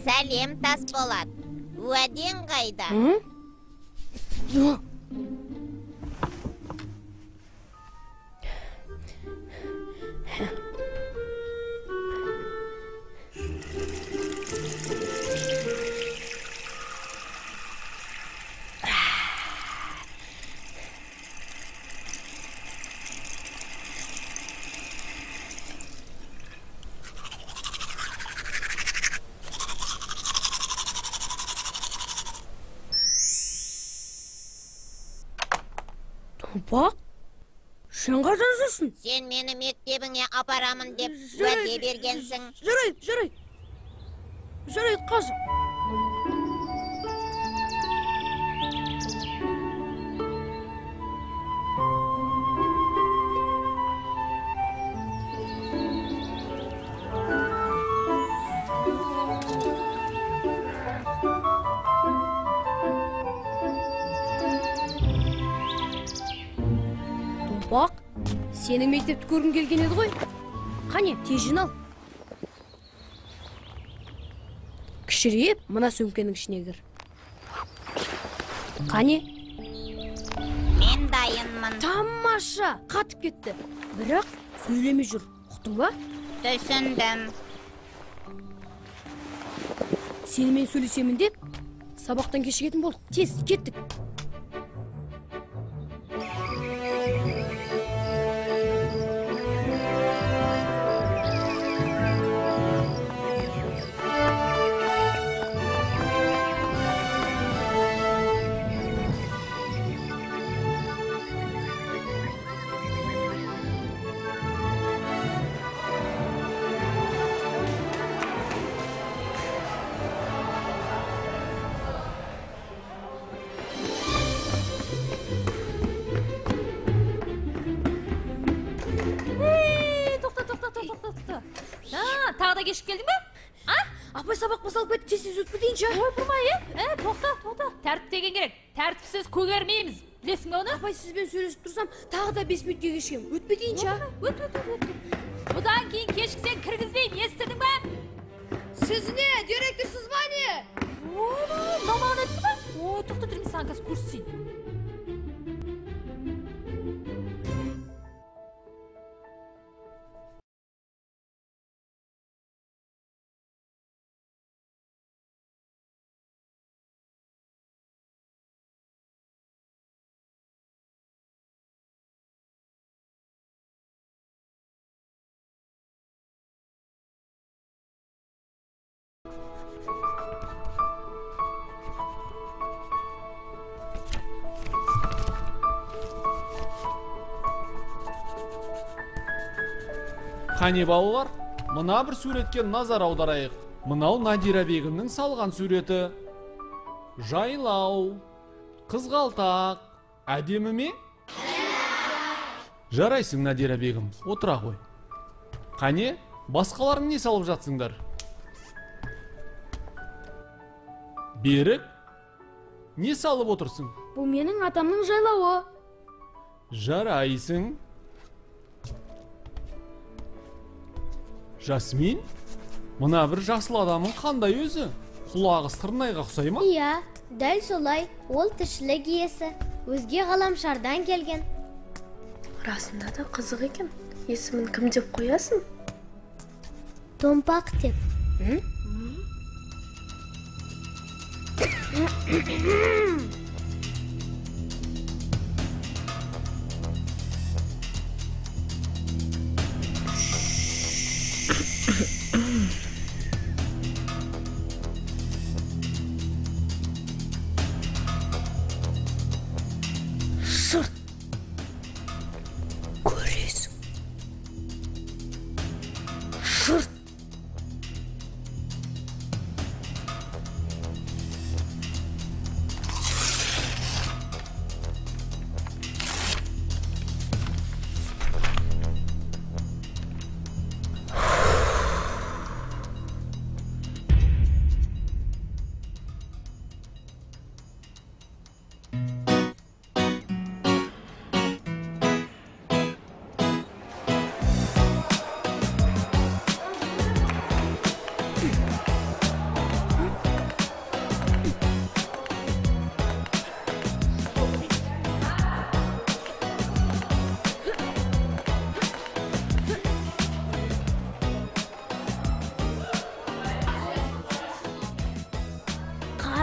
Сәлем, Тасболат. Уәдең қайда? Томпақ, сен қайда жүрсің? Сен мені мектебіңе апарамын деп уәде бергенсің. Жарайды, жарайды. Жарайды, қазір. Томпақ, сенің мектепті көргім келген еді ғой. Қане, тез жинал. Кішірейіп, мына сөмкенің ішіне кір. Қане? Мен дайынмын. Тамаша, қатып кетті. Бірақ сөйлемей жүр, ұқтың ба? Түсіндім. Сенімен сөйлесемін деп, сабақтан кешігетін болдық. Тез, кеттік. Тағы да кешіп келдің бе? А? Апай, сабақ басталып кетті, тез-тез өтіп кетейінші. Ойпырмай, е? Тоқта, тоқта. Тәртіп деген керек. Тәртіпсіз көгермейміз. Білесің бе оны? Апай, сізбен сөйлесіп тұрсам, тағы да 5 минутке кешігемін. Өтіп кетейінші, а? Өт, өт, өт, өт. Бұдан кейін кешіксең кіргізбеймін, естідің бе? Сіз не, директорсыз ба не? Ойбай, мынау маған айтты ма? Ой, тоқта тұр, мен саған қазір көрсетейін. Қане балалар, мына бір суретке назар аударайық. Мынау Надира бегімнің салған суреті. Жайлау, қызғалдақ, әдемі ме? Жарайсың, Надира бегім, отыра ғой. Қане, басқаларың не салып жатсыңдар? Берік, не салып отырсың? Бұл менің атамның жайлауы. Жарайсың. Жасмин, мына бір жасыл адамның қандай өзі? Құлағы сырнайға ұқсай ма? Иә, дәл солай. Ол тіршілік иесі. Өзге ғаламшардан келген. Расында да қызық екен. Есімін кім деп қоясың? Томпақ деп. Жұрт көресің. Жұрт.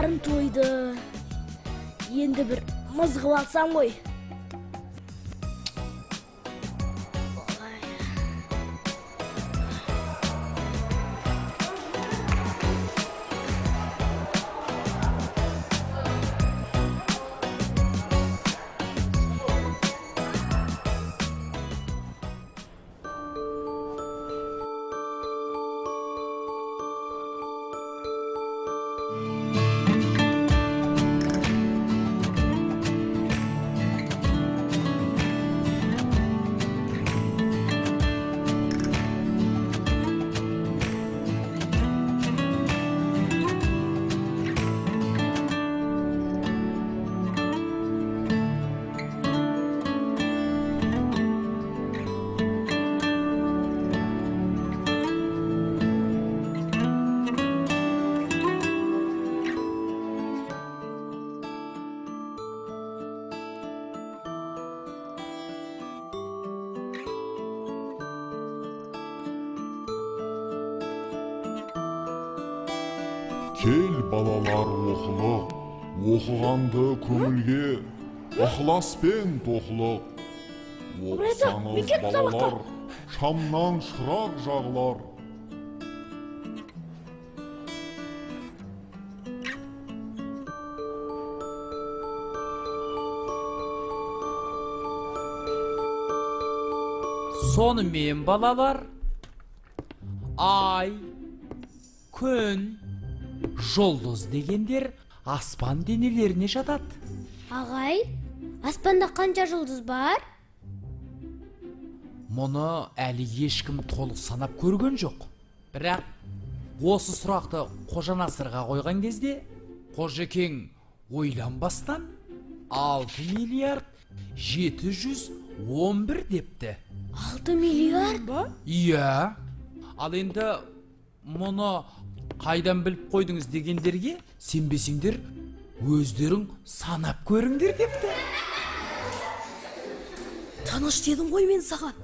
Қарын тойды. Енді бір мызғып алсам ғой. Кел, балалар, оқылық, оқығанды көңілге ықыласпен тоқылық. Оқысаңыз, балалар, шамнан шырақ жағылар. Сонымен, балалар, ай, күн, жұлдыз дегендер аспан денелеріне жатады. Ағай, аспанда қанша жұлдыз бар? Мұны әлі ешкім толық санап көрген жоқ. Бірақ осы сұрақты Қожанасырға қойған кезде, Қожекең ойланбастан 6 миллиард 711 депті. 6 миллиард? Иә. Ал енді мұны қайдан біліп қойдыңыз дегендерге сенбесеңдер, өздерің санап көріңдер депті. Тыныш дедім ғой мен саған.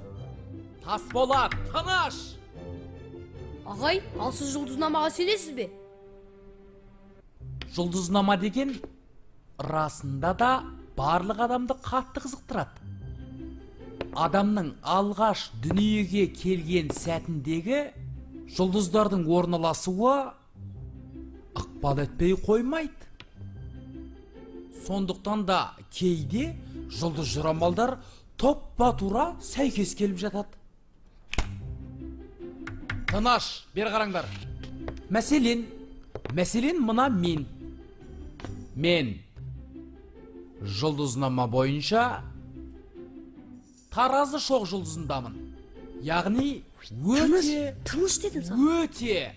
Тасболат, тыныш! Ағай, ал сіз жұлдызнамаға сенесіз бе? Жұлдызнама деген расында да барлық адамды қатты қызықтырады. Адамның алғаш дүниеге келген сәтіндегі жұлдыздардың орналасуы ықпал етпей қоймайды. Сондықтан да кейде жұлдыз жорамалдар топпа-тура сәйкес келіп жатады. Тыныш, бері қараңдар. Мәселен, мына мен. Мен жұлдызнама бойынша Таразы шоқ жұлдызындамын. Яғни өте, тыныш дедім саған. Өте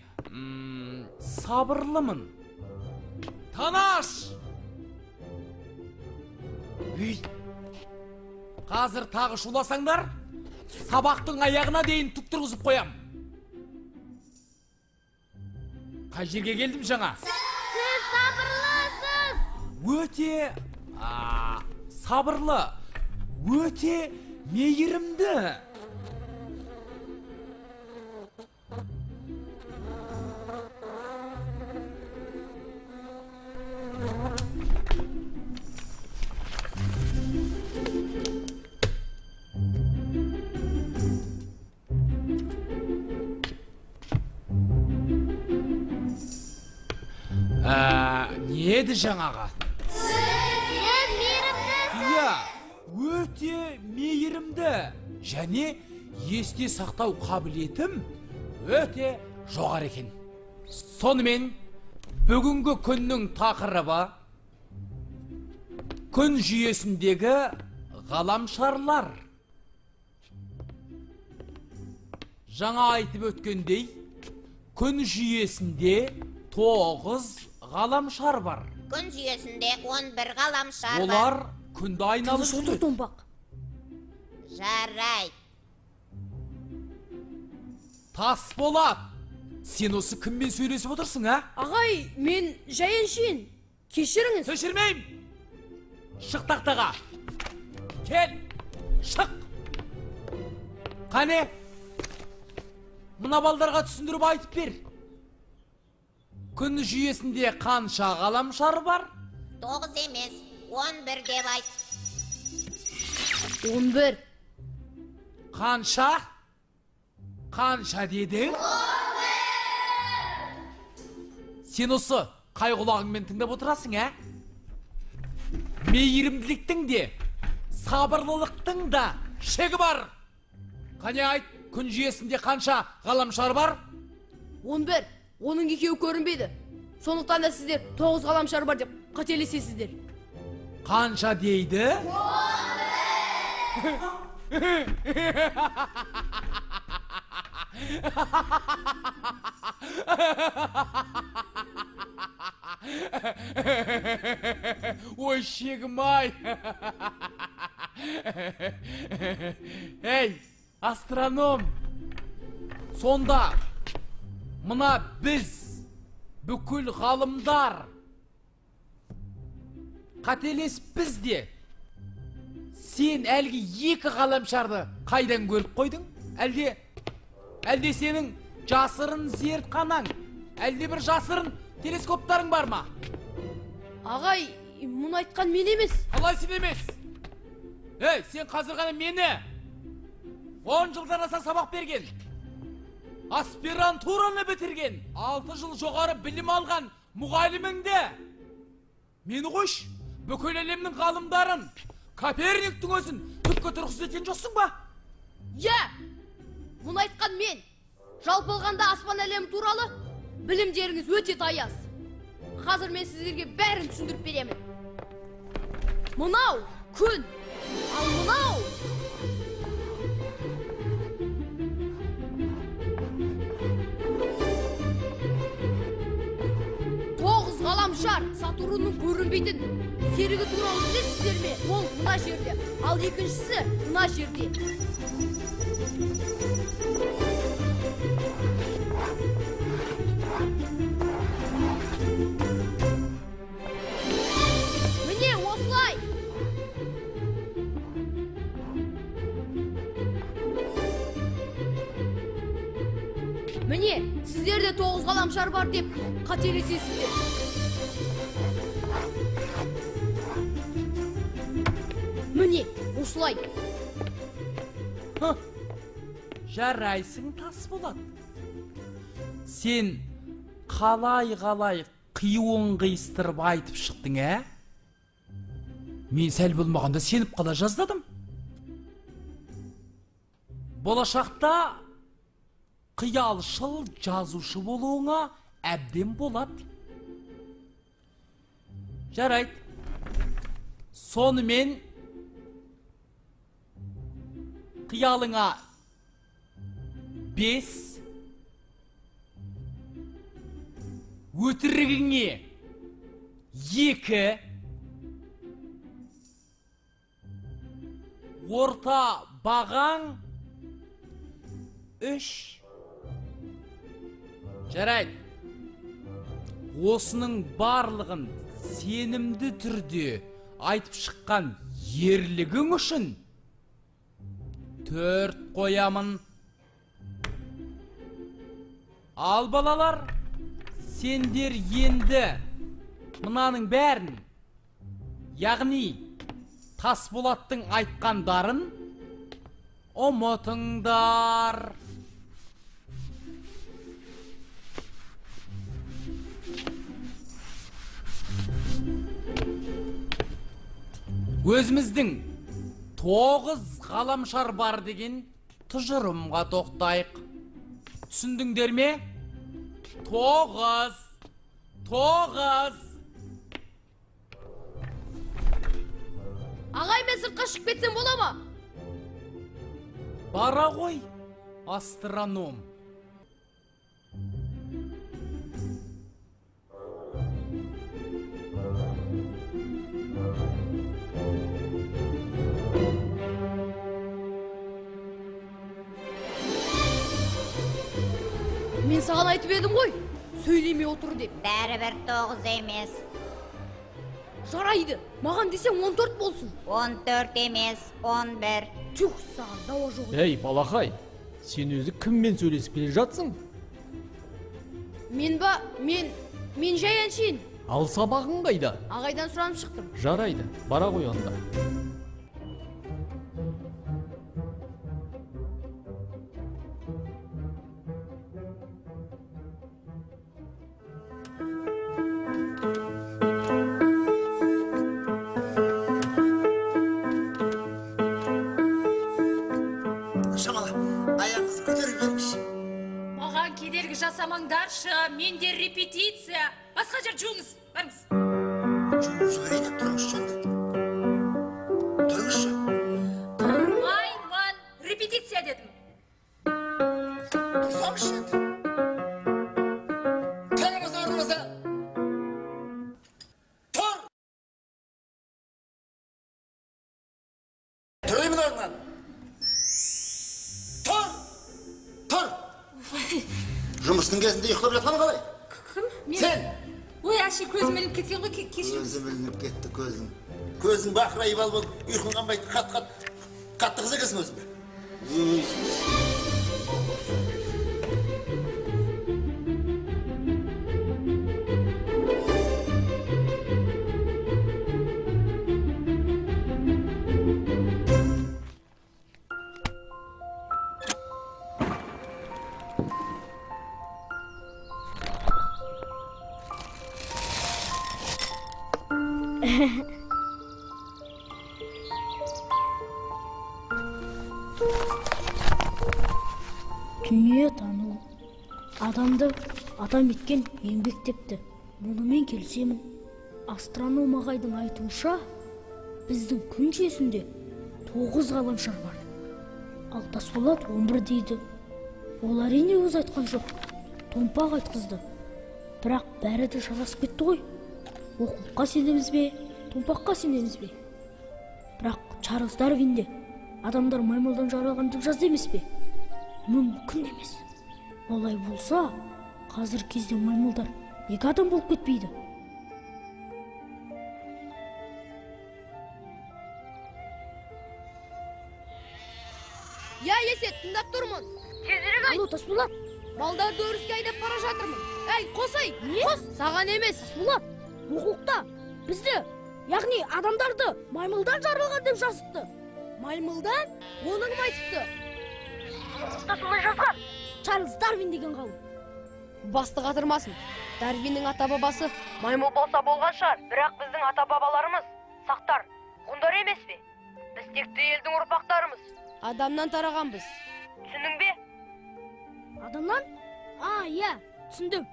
сабырлымын. Тыныш! Үй! Қазір тағы шуласаңдар, сабақтың аяғына дейін түк тұрғызып қоям. Қай жерге келдім жаңа? Сіз сабырлысыз! Өте сабырлы, өте мейірімді. Не еді жаңағы? Сіз мейірімдісіз. Иә, өте мейірімді және есте сақтау қабілетім өте жоғары екен. Сонымен, бүгінгі күннің тақырыбы күн жүйесіндегі ғаламшарлар. Жаңа айтып өткендей, күн жүйесінде 9 ғаламшар бар. Күн жүйесінде 11 ғаламшар бар. Олар күнді айналып Тыныш отыр, томпақ. Жарайды. Тасболат, сен осы кіммен сөйлесіп отырсың, а? Ағай, мен жай әншейін. Кешіріңіз. Кешірмеймін. Шық тақтаға. Кел, шық. Қане, мына балдарға түсіндіріп айтып бер. Күн жүйесінде қанша ғаламшар бар? 9 емес, 11 деп айт. 11. Қанша? Қанша дедің? 11! Сен осы қай құлағыңмен тыңдап отырасың, ә? Мейірімділіктің де, сабырлылықтың да шегі бар. Қане айт, күн жүйесінде қанша ғаламшар бар? 11. Оның екеуі көрінбейді. Сондықтан да сіздер 9 ғаламшар бар деп қателесесіздер. Қанша дейді? 11! Ой, шегім-ай! Ей, астроном! Сонда мына біз, бүкіл ғалымдар, қателеспіз де, сен әлгі екі ғаламшарды қайдан көріп қойдың? Әлде сенің жасырын зертханаң, әлде бір жасырын телескоптарың бар ма? Ағай, мұны айтқан мен емес. Қалай сен емес? Ей, сен қазір ғана мені 10 жылдан аса сабақ берген, аспирантураны бітірген, 6 жыл жоғары білім алған мұғаліміңді, мені қойшы, бүкіл әлемнің ғалымдарын, Коперниктің өзін түкке тұрғысыз еткен жоқсың ба? Иә, мұны айтқан мен. Жалпы алғанда аспан әлемі туралы білімдеріңіз өте таяз. Қазір мен сіздерге бәрін түсіндіріп беремін. Мынау күн, ал мынау тоғыз ғаламшар. Сатурнның көрінбейтін серігі туралы білесіздер ме? Ол мына жерде, ал екіншісі мына жерде. Міне осылай. Міне, сіздер де 9 ғаламшар бар деп қателесесіздер. Міне, осылай. Жарайсың, Тасболат. Сен қалай-қалай қиуын қиыстырып айтып шықтың, ә? Мен сәл болмағанда сеніп қала жаздадым. Болашақта қиялшыл жазушы болуыңа әбден болады. Жарайды. Сонымен қиялыңа 5, өтірігіңе 2, орта бағаң 3. Жарайды. Осының барлығын сенімді түрде айтып шыққан ерлігің үшін 4 қоямын. Ал балалар, сендер енді мынаның бәрін, яғни Тасболаттың айтқандарын ұмытыңдар. Өзіміздің 9 ғаламшар бар деген тұжырымға тоқтайық. Түсіндіңдер ме? 9, 9. Ағай, мен сыртқа шығып кетсем бола ма? Бара ғой, астроном. Мен саған айтып едім ғой, сөйлемей отыр деп. Бәрібір 9 емес. Жарайды, маған десең 14 болсын. 14 емес, 11. Түх, саған дауа жоқ. Ей, балақай, сен өзі кіммен сөйлесіп келе жатсың? Мен ба, мен Мен жай әншейін. Ал сабағың қайда? Ағайдан сұранып шықтым. Жарайды, бара ғой онда. Шамалы, аяғыңызды көтеріп беріңізші. Маған кедергі жасамаңдаршы, менде репетиция. Басқа жер жуыңыз, барыңыз. Жуып жіберейін, тұрыңызшы онда. Тұрыңызшы. Тұрмаймын, репетиция дедім. Тұрсаңызшы енді. Тұрыңыз орныңызға. Тұр! Тұраймын орнынан. Тұр! Тұр! Жұмыстың кезінде ұйықтап жатқаның қалай? Кім? Мен. Сен! Ой, әше, көзім ілініп кеткен ғой, кешіріңіз. Көзім ілініп кетті, көзің. Көзің бақырайып алып болып, ұйқың қанбайды, қат-қат. Қатты қыз екенсің өзің. Дүние тану, адамды адам еткен еңбек депті. Мұнымен келісемін. Астроном ағайдың айтуынша, біздің күн жүйесінде 9 ғаламшар бар. Ал Тасболат 11 дейді. Ол әрине өзі айтқан жоқ, томпақ айтқызды. Бірақ бәрі де шатасып кетті ғой. Оқулыққа сенеміз бе, томпаққа сенеміз бе? Бірақ Чарльз Дарвин де адамдар маймылдан жаралған деп жазды емес пе? Мүмкін емес. Олай болса, қазір кезде маймылдар неге адам болып кетпейді? Я, Есет, тыңдап тұрмын. Тезірек айт. Алло, Тасболат. Балдарды өріске айдап бара жатырмын. Әй, қосай, қос. Саған емес. Тасболат, оқулықта бізді, яғни адамдарды маймылдан жаралған деп жазыпты. Маймылдан? Оны кім айтыпты? Оқулықта солай жазған. Чарльз Дарвин деген ғалым. Басты қатырмасын. Дарвиннің ата-бабасы маймыл болса болған шығар, бірақ біздің ата-бабаларымыз сақтар, ғұндар емес пе? Біз текті елдің ұрпақтарымыз. Адамнан тарағанбыз. Түсіндің бе? Адамнан? А, иә, түсіндім.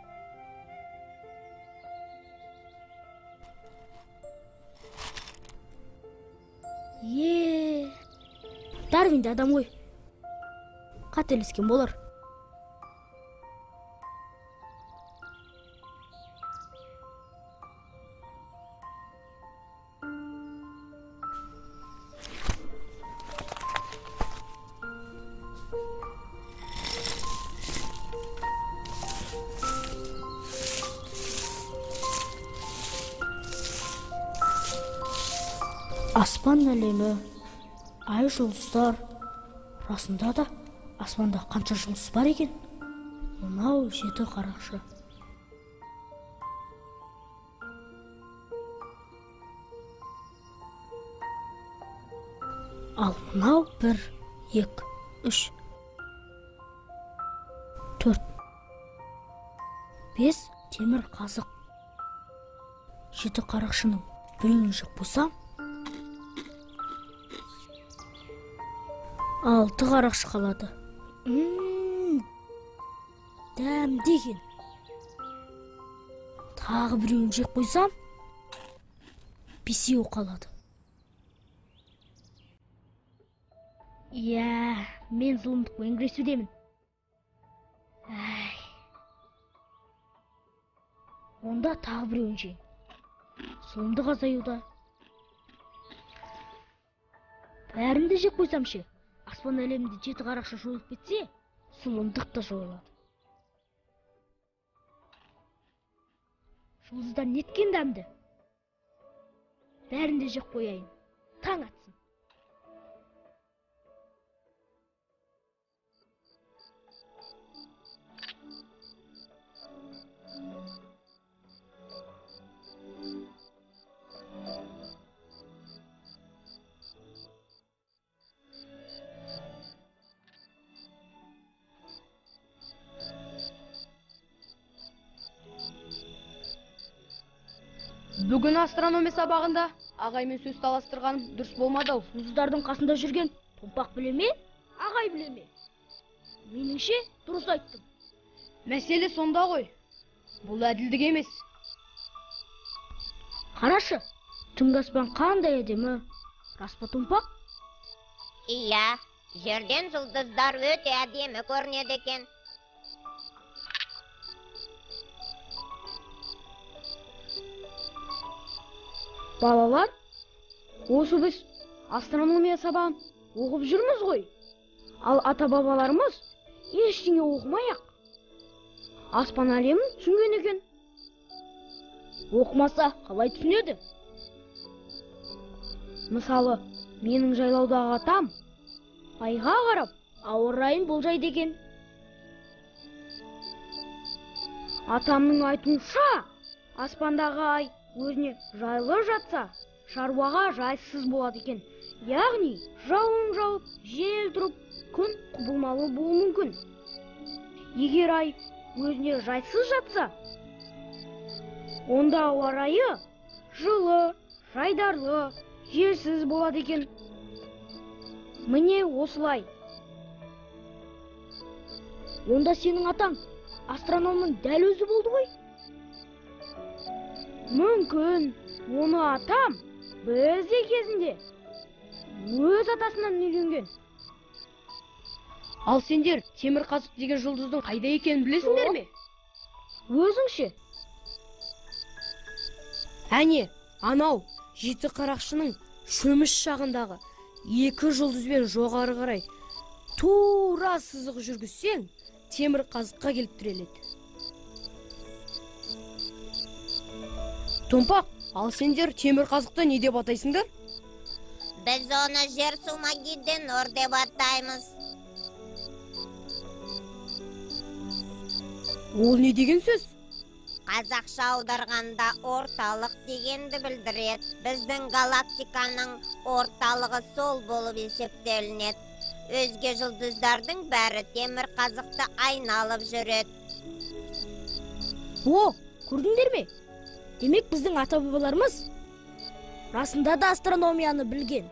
Е, Дарвин де адам ғой. Қателескен болар. Аспан әлемі, ай жұлдыздар. Расында да аспанда қанша жұлдыз бар екен? Мынау 7 қарақшы. Ал мынау 1, 2, 3, 4, 5 темір қазық. 7 қарақшының біреуін жеп қойсам, 6 қарақшы қалады. Дәмді екен. Тағы біреуін жеп қойсам, 5 қалады. Иә, мен зұлымдықпен күресудемін. Әй. Онда тағы біреуін жейін. Зұлымдық азаюда. Бәрін де жеп қойсам ше? Аспан әлемінде 7 қарақшы жойылып кетсе, зұлымдық та жойылады. Жұлдыздар неткен дәмді? Бәрін де жеп қояйын. Таң атсын. Бүгін астрономия сабағында ағаймен сөз таластырғаным дұрыс болмады ау. Жұлдыздардың қасында жүрген Томпақ біле ме, ағай біле ме? Меніңше дұрыс айттым. Мәселе сонда ғой. Бұл әділдік емес. Қарашы, түнгі аспан қандай әдемі. Рас па, Томпақ? Иә, жерден жұлдыздар өте әдемі көрінеді екен. Балалар, осы біз астрономия сабағын оқып жүрміз ғой. Ал ата-бабаларымыз ештеңе оқымай-ақ аспан әлемін түсінген екен. Оқымаса қалай түсінеді? Мысалы, менің жайлаудағы атам айға қарап ауа райын болжайды екен. Атамның айтуынша, аспандағы ай өзіне жайлы жатса, шаруаға жайсыз болады екен. Яғни, жауын жауып, жел тұрып, күн құбылмалы болуы мүмкін. Егер ай өзіне жайсыз жатса, онда ауа райы жылы, жайдарлы, желсіз болады екен. Міне осылай. Онда сенің атаң астрономның дәл өзі болды ғой? Мүмкін, оны атам бізде кезінде өз атасынан үйренген. Ал сендер темір қазық деген жұлдыздың қайда екенін білесіңдер ме? Өзіңше. Әне, анау жеті қарақшының шөміш жағындағы екі жұлдызбен жоғары қарай тура сызық жүргізсең, темір қазыққа келіп тіреледі. Томпақ, ал сендер темір қазықты не деп атайсыңдар? Біз оны жер Сумагиденор деп атаймыз. Ол не деген сөз? Қазақша аударғанда орталық дегенді білдіреді. Біздің галактиканың орталығы сол болып есептелінеді. Өзге жұлдыздардың бәрі темір қазықты айналып жүреді. О, көрдіңдер ме? Демек біздің ата-бабаларымыз расында да астрономияны білген.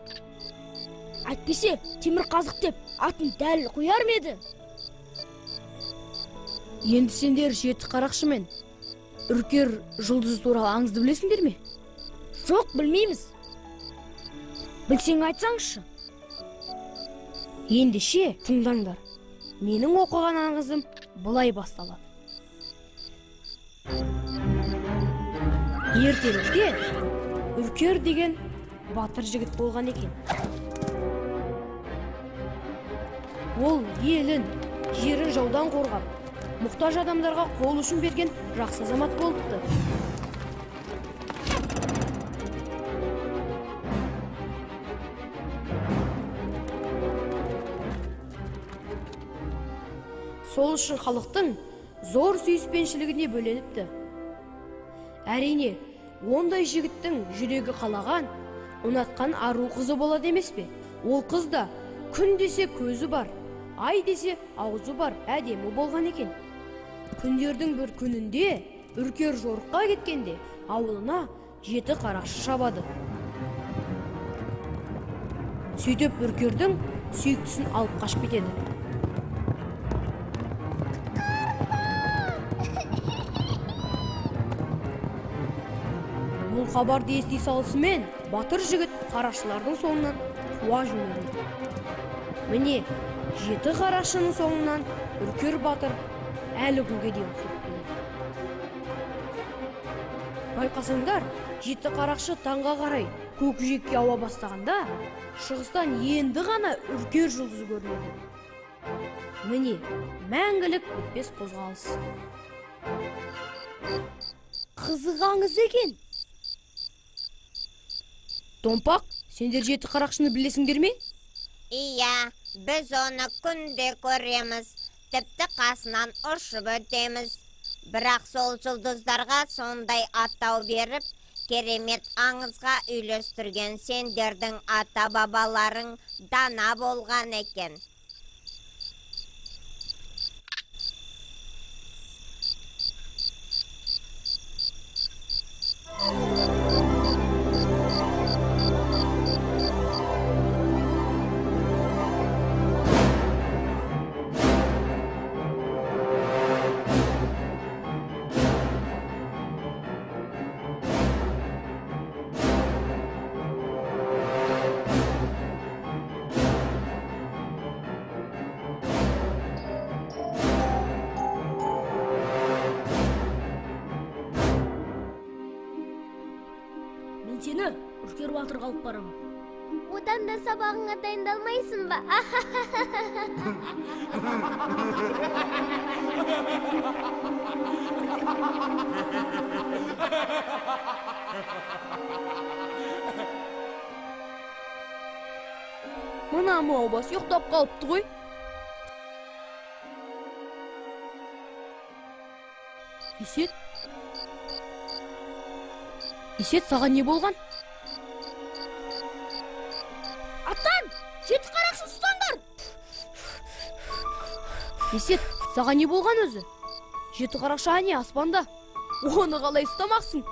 Әйтпесе темір қазық деп атын дәл қояр ма еді? Енді сендер жеті қарақшы мен Үркер жұлдызы туралы аңызды білесіңдер ме? Жоқ, білмейміз. Білсең айтсаңшы. Ендеше тыңдаңдар. Менің оқыған аңызым былай басталады. Ертеректе Үркер деген батыр жігіт болған екен. Ол елін, жерін жаудан қорғап, мұқтаж адамдарға қол ұшын берген жақсы азамат болыпты. Сол үшін халықтың зор сүйіспеншілігіне бөленіпті. Әрине, ондай жігіттің жүрегі қалаған, ұнатқан ару қызы болады емес пе? Ол қыз да күн десе көзі бар, ай десе аузы бар, әдемі болған екен. Күндердің бір күнінде Үркер жорыққа кеткенде ауылына жеті қарақшы шабады. Сөйтіп Үркердің сүйіктісін алып қашып кетеді. Бұл хабарды ести салысымен батыр жігіт қарақшылардың соңынан қуа жөнеледі. Міне, жеті қарақшының соңынан Үркер батыр әлі күнге дейін қуып келеді. Байқасаңдар, жеті қарақшы таңға қарай көкжиекке ауа бастағанда, шығыстан енді ғана Үркер жұлдызы көрінеді. Міне, мәңгілік бітпес қозғалыс. Қызық аңыз екен. Томпақ, сендер жеті қарақшыны білесіңдер ме? Иә, біз оны күнде көреміз, тіпті қасынан ұшып өтеміз. Бірақ сол жұлдыздарға сондай атау беріп, керемет аңызға үйлестірген сендердің ата-бабаларың дана болған екен. Сені Үркер батырға алып барамын. Одан да сабағыңа дайындалмайсың ба? Мына маубас ұйықтап қалыпты ғой. Есет? Есет, саған не болған? Аттан! Жеті қарақшы ұстаңдар! Есет, саған не болған өзі? Жеті қарақшы әне аспанда. Оны қалай ұстамақсың?